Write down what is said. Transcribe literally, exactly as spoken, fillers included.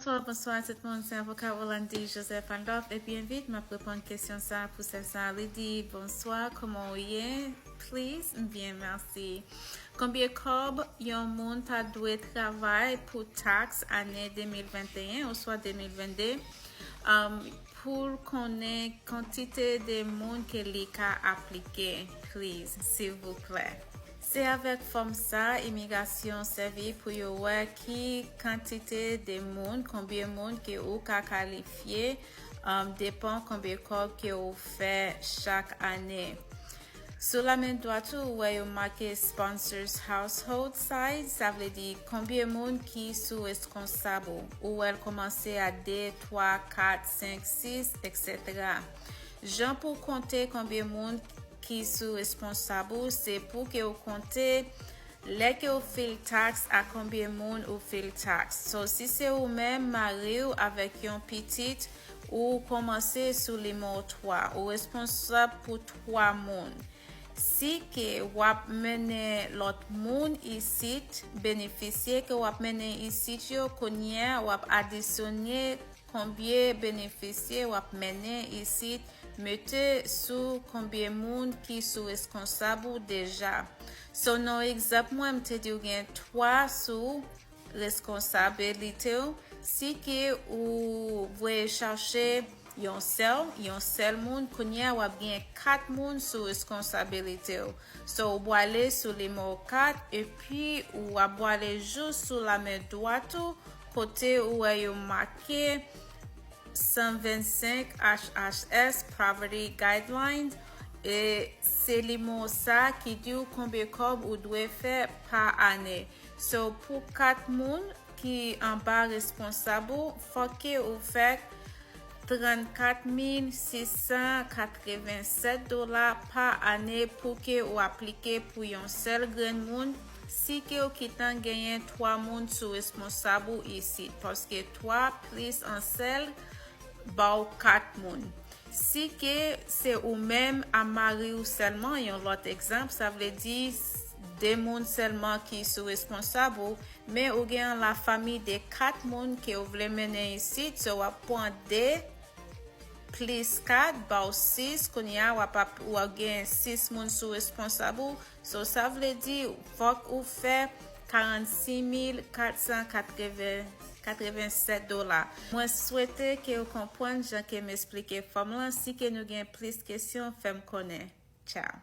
Bonswa, bonswa tout moun, se avoka Rolandi Joseph Adolphe, e byen vit m ap reponn kesyon sa pou sè sa. Li di, bonswa, kòman w ye? Please, m byen, mèsi. Konbyen kòb yon moun ta dwe travay pou taks ane de mil venteyen oswa de mil vennde, um, pou l konnen kantite de moun ke li ka aplike? Please, silvouplè. Se avèk fòm sa imigrasyon sèvi pou yo wè ki kantite de moun, konbyen moun ke ou ka kalifye, um, depan konbyen kòb ke ou fè chak ane. Sou lamen dwat ou, ou wè yo make sponsors household size, sa vle di konbyen moun ki sou reskonsab ou. Ou wè l kòmanse a de, twa, kat, senk, sis, etsetera. Jan pou konte konbyen moun ki sou reskonsab ou, se pou ke ou konte lè ke ou fil taks, a konbyen moun ou fil taks. So, si se ou menm, mari w avèk yon pitit, ou kòmanse sou nimewo twa. Ou reskonsab pou twa moun. Si ke w ap mennen lòt moun isit, benefisye ke w ap mennen isit yo, kounye a w ap adisyone konbyen benefisye w ap mennen isit, mete sou konbyen moun ki sou reskonsab ou deja. So, nan egzanp mwen, m te di w gen twa sou reskonsabilite w. Si ke ou voye chache yon sèl, yon sèl moun, kounye a w ap gen kat moun sou reskonsabilite w. So, ou pwale sou nimewo kat, epi w ap pwale jous sou lamen dwat ou, kote ou wè yo make san vennsenk H H S Poverty Guidelines, e se nimewo sa ki di w konbyen kòb ou dwe fè pa ane. So, pou kat moun ki anba reskonsab ou, fòk ke ou fè trannkat mil sis san katrevensèt dola pa ane pou ke ou aplike pou yon sèl grenn moun, si ke ou gentan genyen twa moun sou reskonsab ou isit, paske twa plis an sèl ba w kat moun. Si ke se ou menm a mari w sèlman, yon lòt egzanp, sa vle di de moun sèlman ki sou reskonsab ou, men ou gen yon lafanmi de kat moun ke ou vle mennen isit, so w ap pran de plis kat, ba w sis, kounye a w ap, w ap gen sis moun sou reskonsab ou. So, sa vle di, fòk ou fè karannsis mil kat san katreven, katrevensèt dola. Mwen swete ke w konprann jan ke m esplike fòm lan. Si ke nou gen plis kesyon, fè m konnen. Tchao.